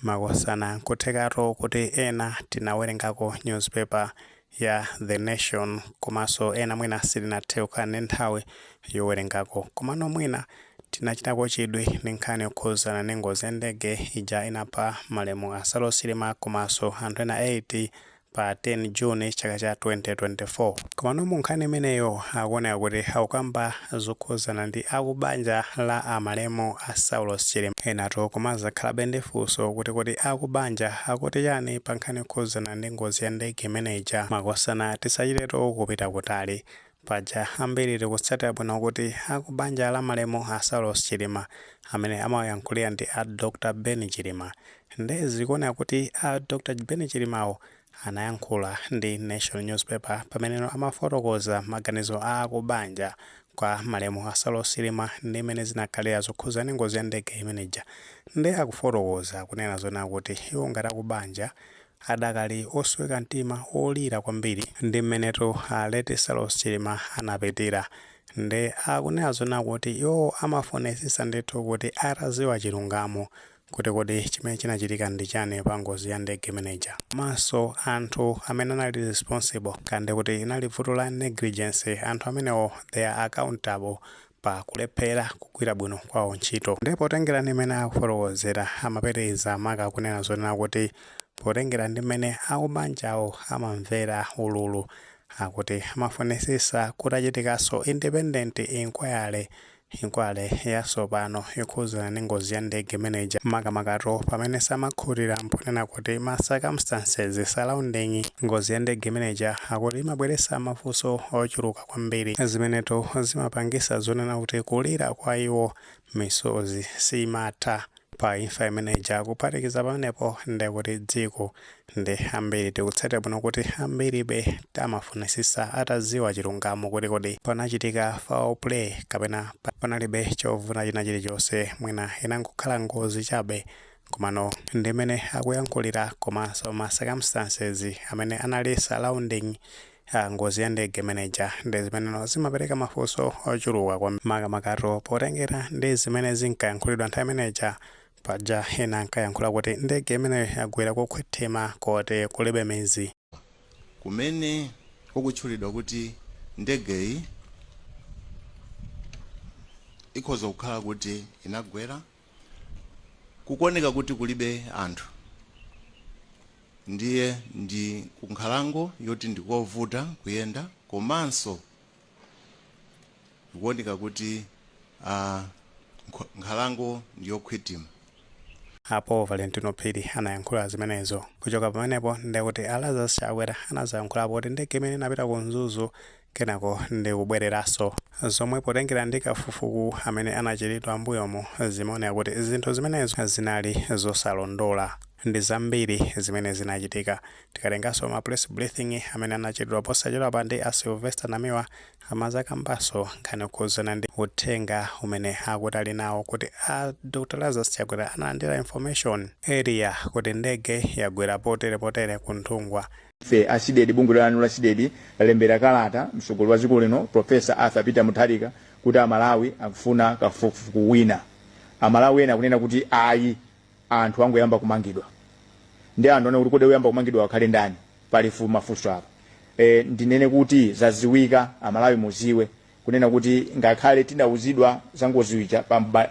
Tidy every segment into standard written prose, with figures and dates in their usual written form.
Makosana, nkuthekatu kuti ena tinawerengako newspaper ya The Nation, komanso ena mwina sitinathe kukhala ndi nthawi yowerengako, komano mwina tinachitako chidwi ndi nkhani yokhuzana ndi ngozi ya ndege ija inapha malemu a Saulos Chilima komanso anthu ena 8 pa 10 June chaka cha 2024. Komano mu nkhani imeneyo akuoneka kuti akukamba zokhuzana ndi akubanja la amalemu a Saulos Chilima. Enatu kumazakhalabe ndi funso kuti akubanja akuti chani pa nkhani yokhuzana ndi ngozi ya ndege imeneja? Makosana, tisachitetu kupita kutali. Paja ambiri tikutsatira bwino kuti akubanja la malemu a Saulos Chilima amene amawayankhulira ndi a Dr Ben Chilima. Nde zikuoneka kuti a Dr Ben Chilimawo anayankhula ndi Nation newspaper pameneno amafotokoza maganizo a akubanja kwa malemu a Saulos Chilima ndi mmene zinakhalira zokhuzana ndi ngozi ya ndege imeneja. Nde akufotokoza kunena zona kuti iwo ngati akubanja adakali osweka mtima, olira kwambiri ndi mmenetu a late Saulos Chilima anapitira. Nde akunena zona kuti iwo amafunisisa ndithu kuti ataziwa chilungamo kuti kodi chimene chinachitika ndi chani pa ngozi ya ndege imeneja, komanso anthu amene anali responsible, kandi kuti inali vuto la negligence, anthu amenewo they are accountable pa kulephera kugwira bwino kwawo ntchito. Ndipo potengera ndi mmene akufotokozera, amapitiriza maka kunena zonena kuti potengera ndi mmene akubanjawo amamvera ululu, akuti amafunisisa kutachitikanso independent inquiry yatsopano yokhuzana ndi ngozi ya ndege imeneja, makamakatu pamene samakhutira mponena kuti ma circumstances surrounding ngozi ya ndege imeneja akuti imabweretsa mafunso ochuluka kwambiri, zimeneto zimapangisa zonena kuti kulira kwa iwo misozi simatha pa imfa imeneja. Kuphatikiza pamenepo, ndekuti dziko ndi ambiri tikutsatira bwino kuti ambiribe tamafunisisa ataziwa chilungamo kuti kodi panachitika foul play kapena panalibe chovuta china chilichonse, mwina inangokhala ngozi chabe. Komano ndimene akuyankhulira komanso ma circumstances amene anali surrounding ngozi ya ndege imeneja ndi zimeneno zimapereka mafunso ochuluka kwa makamakatu potengera ndi zimene zinkayankhulidwa nthawi imeneja. Paja ena ankayankhula kuti ndege imeneyo yagwera kokhwethema koti kulibe mizi. Kumene kukutchulidwa kuti ndegeyi ikhoza kukhala kuti inagwera kukuoneka kuti kulibe anthu, ndiye ndi kunkhalango yoti ndikovuta kuyenda, komanso ikuoneka kuti nkhalango ndiyokhwitima. Apo Valentino Phiri anayankhula zimenezo. Kuchoka pamenepo, ndekuti a Lazarus Chakwera anazayankhulapo kuti ndege imene inapita ku Mzuzu kenako ndikubwereranso, zomwe potengera ndi kafukufuku amene anachitidwa mbuyomu zimaoneka kuti zinthu zimenezo zinali zosalondola. Ndi zambiri zimene zinachitika. Tikatenganso ma press briefing amene anachitidwa posachedwapa ndi a Sylvester Namiwa, amazakambanso nkhani yokhuzana ndi uthenga umene akuti ali nawo kuti a Dr Lazarus Chakwera analandira information area kuti ndege yagwera potere potere ku Nthungwa. Ife a CDEDI, bungwe lanu la CDEDI lalembera kalata mtsogoleri wa dziko lino, Professor Arthur Peter Mutharika, kuti Amalawi akufuna kafukufuku wina. Amalawi ena akunena kuti ayi, anthu angoyamba kumangidwa. Ndi anthu anena kuti kodi oyamba kumangidwa akhale ndani? Pali mafunso apa. Ndinene kuti zaziwika, Amalawi muziwe kunena kuti ngakhale tinauzidwa za ngozi ija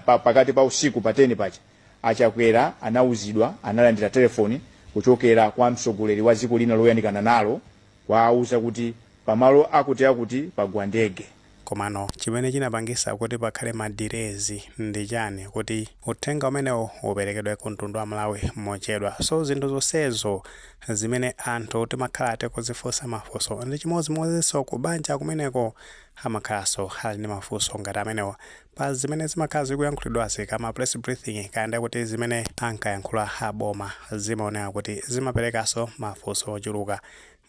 pakati pa usiku pa 10 paja, Achakwera anauzidwa, analandira telefoni kuchokera kwa mtsogoleri wa dziko lina loyandikana nalo, kuwauza kuti pamalo akuti akuti pagwa ndege. Komano chimene chinapangisa kuti pakhale ma delays ndi chani kuti uthenga umenewo uperekedwe ku mtundu wa Malawi mochedwa? So zinthu zonsezo zimene anthu timakhala tikuzifunsa mafunso, ndi chimodzimodzinso kubanja kumeneko amakhalanso ali ndi mafunso ngati amenewo pa zimene zimakhala zikuyankhulidwazi, kama press briefing kayanda kuti zimene ankayankhula aboma zimaoneka kuti zimaperekanso mafunso ochuluka.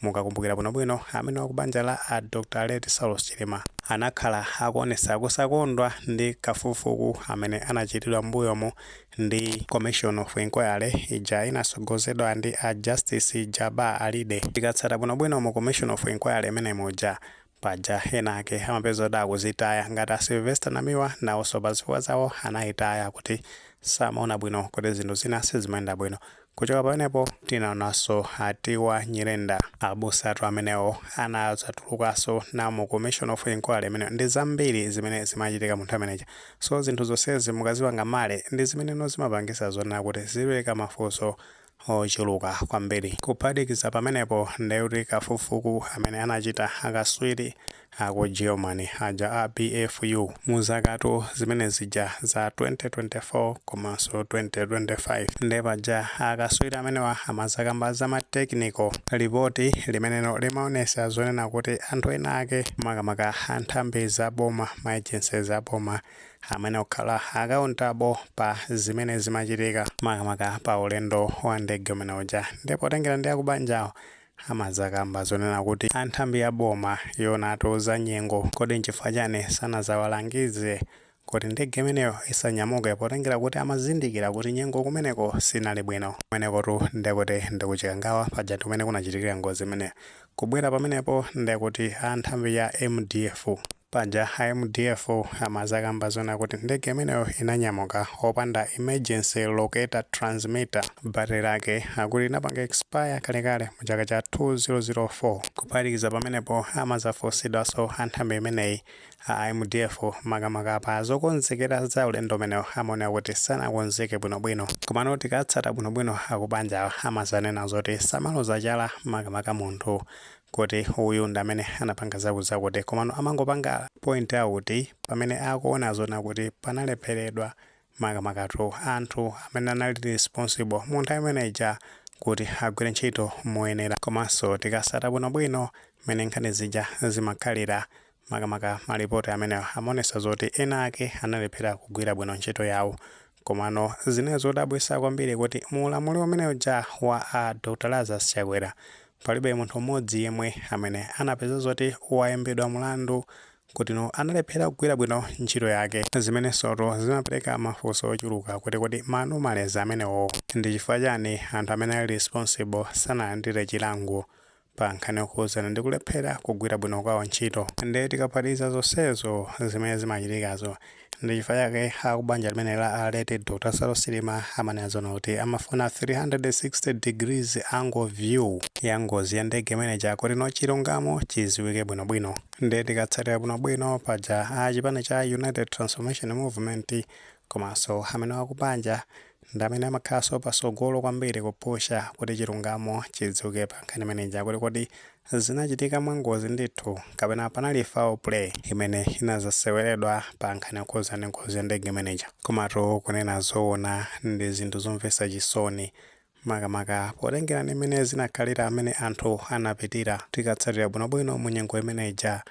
Mukakumbukira bwinobwino, amene wakubanja la a Dr late Saulos Chilima anakhala akuonesa kusakondwa ndi kafukufuku amene anachitidwa m'mbuyomu ndi Commission of Inquiry ija inasogozedwa ndi a Justice Jabbar Alide. Tikatsata bwinobwino mu Commission of Inquiry imene muja, paja ena ake amapeza kuti akuzitaya, ngati a Sylvester Namiwa nawonso pa zifukwa zawo anayitaya kuti Samaona bwino kuti zinthu zina sizimayenda bwino. Kuchoka pamenepo tinaonanso atiwa Nyirenda, abusatu amenewo anadzatulukanso namo Commission of Inquiry imeneyo, ndi zambiri zimene zimachitika munthu ameneja. So zinthu zonsezi mukazipanga male ndi zimeneno zimapangisa zonena kuti zipereka mafunso ochuluka kwambiri. Kuphatikiza pamenepo, ndekuti kafukufuku amene anachita akaswiri aku Germany aja a BFU mu zakatu zimene zija za 2024 komanso 2025, nde paja akaswiri amenewa amazakamba za ma technical report limenelo limaonesa zonena kuti anthu ena ake, makamaka anthambi za boma, ma agencies za boma, amene okhala accountable pa zimene zimachitika makamaka pa ulendo wa ndege umene uja. Ndipo tengera ndi akubanjawo amazakamba zonena kuti anthambi ya boma yonatu za nyengo, kodi nchifukwa chani sanazawalangize kuti ndege imeneyo isanyamuke, potengera kuti amazindikira kuti nyengo kumeneko sinali bwino? Kumenekotu ndekuti ndikuchikangawa paja kumene kunachitikira ngozi imeneyo. Kubwera pamenepo, ndekuti anthambi ya MDF paja, a MDF amazakamba zona kuti ndege imeneyo inanyamuka opanda emergency locator transmitter, battery lake akuti inapanga expire kalekale mu chaka cha 2004. Kuphatikiza pamenepo, amazafunsidwanso anthambi imeneyi a MDF makamaka pa zokonzekera za ulendo umenewo, amaoneka kuti sanakonzeke bwinobwino. Komano tikatsata bwinobwino, akubanja amazanena zoti samaloza chala makamaka munthu kuti uyu ndi amene anapanga zakuzakuti, komano amangopanga point out pamene akuona zona kuti panalepheredwa makamakatu anthu amene anali responsible mu nthawi imeneja kuti agwire ntchito moyenera. Komanso tikasata bwinobwino mmene nkhani zija zimakhalira, makamaka malipoti amenewa amaonesa zoti ena ake analephera kugwira bwino ntchito yawo. Komano zimene zodabwitsa kwambiri kuti mu ulamuliro umene uja wa a Dr Lazarus Chakwera palibe munthu mmodzi yemwe amene anapeza zoti wayimbidwa mulandu kuti no analephera kugwira bwino ntchito yake, zimenensoto zimapereka mafunso ochuluka kuti kodi ma anomalies amenewo ndi chifukwa chani anthu amene ali responsible sanalandire chilango pa nkhani yokhuzana ndi kulephera kugwira bwino kwawo ntchito? Ndiye tikaphatikiza zonsezo zimene zimachitikazo, ndi chifukwa chake akubanja limene la a late Dr Saulos Chilima amanena zona kuti amafuna 360 degrees angle view ya ngozi ya ndege imeneja kuti no chilungamo chiziwike bwinobwino. Ndiye tikatsatira bwinobwino paja a chipani cha United Transformation Movement komanso amene akubanja ndi amene amakhalanso pasogolo kwambiri kupusha kuti chilungamo chidziwike pa nkhani imeneja, kuti kodi zinachitika mwangozi ndithu kapena panali foul play imene inazaseweredwa pa nkhani yokhuza ndi ngozi ya ndege imeneja. Komatu kunena zoona, ndi zinthu zomvetsa chisoni, makamaka potengera ndi mmene zinakhalira, amene anthu anapitira. Tikatsatira bwinobwino mu nyengo imeneja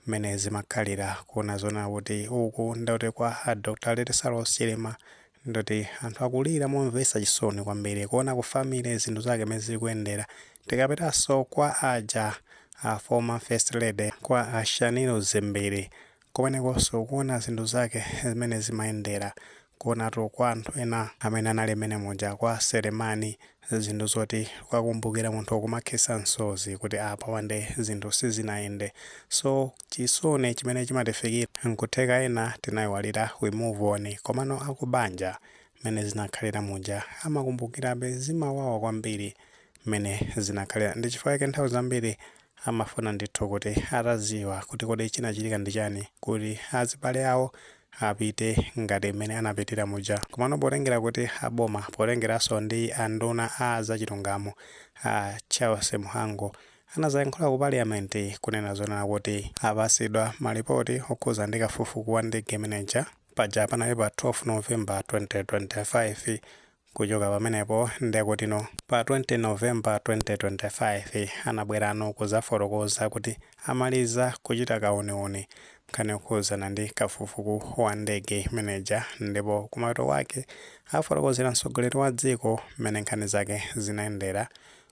mmene zimakhalira, kuona zona kuti uku ndoti kwa a Dr late Saulos Chilima ndoti anthu akulira momvetsa chisoni kwambiri, kuona ku family zinthu zake mmene zikuyendera. Tikapitanso kwa aja a former First Lady, kwa a Shanil Dzimbiri, kumenekonso kuona zinthu zake zimene zimayendera, kuonatu kwa anthu ena amene anali mmene muja kwa Selemani, zinthu zoti ukakumbukira munthu kumakhetsa msozi kuti apa wande zinthu sizinayende. So chisoni chimene chimatifikira, nkutheka ena tinayiwalira, we move on, komano akubanja mmene zinakhalira muja amakumbukirabe, zimawawa kwambiri mmene zinakhalira. Ndi chifukwa chake nthawi zambiri amafuna ndithu kuti ataziwa kuti kodi chinachitika ndi chani kuti azibale awo apite ngati mmene anapitira muja. Komano potengera kuti aboma, potengeranso ndi anduna a zachilungamo a Charles Mhango, anazayankhula ku Parliament kunena zonena kuti apasidwa malipoti okhuza ndi kafukufuku wa ndege imeneja, paja panali pa 12 November 2025. Kuchoka pamenepo, ndekutino pa 20 November 2025 anabwerano kuzafotokoza kuti amaliza kuchita kauniuni nkhani yokhuzana ndi kafukufuku wa ndege imeneja, ndipo kumapeto kwake afotokozera mtsogoleri wa dziko mmene nkhani zake zinayendera,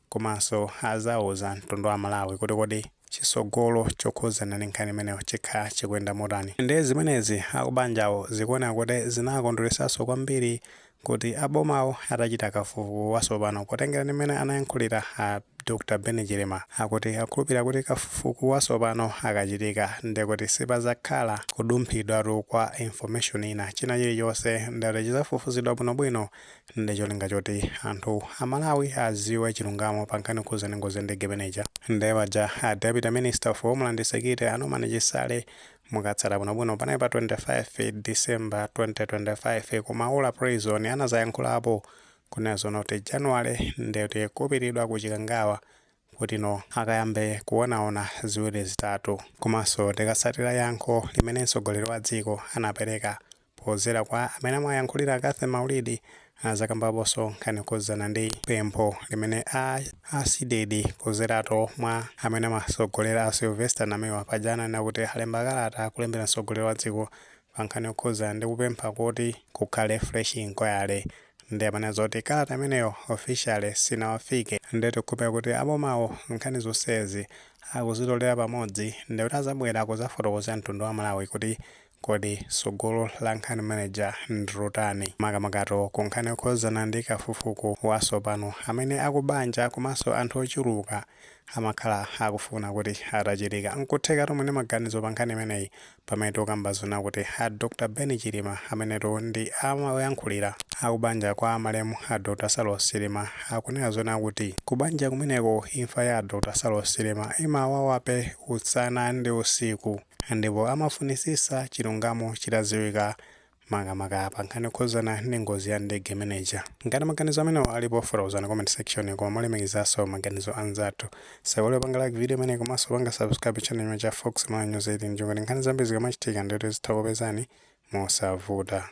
komanso azauza mtundu wa Malawi kuti kodi chisogolo chokhuzana ndi nkhani imeneyo chikhala chikuyenda motani. Ndiye zimenezi akubanjawo zikuoneka kuti zinakondweresanso kwambiri. Kuti abomawo atachita kafukufuku watsopano, potengera ndi mmene anayankhulira a Dr Ben Chilima, akuti akhulupirira kuti kafukufuku watsopano akachitika, ndikuti sipazakhala kudumphidwatu kwa information ina. China chilichonse ndati chizafufuzidwa bwinobwino ndi cholinga choti anthu Amalawi aziwe chilungamo pa nkhani yokhudza ngozi ya ndege imeneja. Ndiye paja a Deputy Minister of Homeland Security, a Norman Chisale, mukatsata bwinobwino, panali pa 25 December 2025 ku Maula Prison anazayankhulapo kunena zonoti January ndikuti kupitidwa ku Chikangawa kuti no akayambe kuonaona ziwiri zitatu. Komanso tikatsatira yankho limene mtsogoleri wa dziko anapereka pozera kwa amene amayankhulira, Cathy Maulidi, anazakambaponso nkhani yokhudzana ndi pempho limene a CDEDI kuzerato mwa amene amasogolera, a Sylvester Namiwa, paja ananena kuti alemba kalata kulembera mtsogoleri wa dziko pa nkhani yokhudza ndi kupempha kuti kukhale fresh inquiry. Ndi amene zoti kalata imeneyo officially sinawafike. Ndiye tikukhulupirira kuti abomawo nkhani zonsezi akuzitolera pamodzi, ndikuti azabwera kuzafotokozera mtundu wa Malawi kuti kodi tsogolo la nkhani manager ndilotani, makamakato ku nkhani yokhudzana ndi kafukufuku watsopano amene akubanja komanso anthu ochuluka amakhala akufuna kuti atachitika. Nkutheka tomwe ndi maganizo pa nkhani imeneyi, pamene tikukamba zona kuti a Dr Ben Chilima, ameneto ndi amayankhulira akubanja kwa malemu a Dr Saulos Chilima, akunena zona kuti kubanja kumeneko imfa ya Dr Saulos Chilima imawawape usana ndi usiku, ndipo amafunisisa chilungamo chitadziwika, makamaka pa nkhani yokhudzana ndi ngozi ya ndege imeneja. Ngati maganizo amenewo alipo, fotokozani comment section, koma mulemekezanso maganizo anzathu. Saiwale panga like video imene komanso panga subscribe channel imene cha Fox Malawi News 18, ngati nkhani zambiri zikamachitika ndikuti zitha kupezani mosavuta.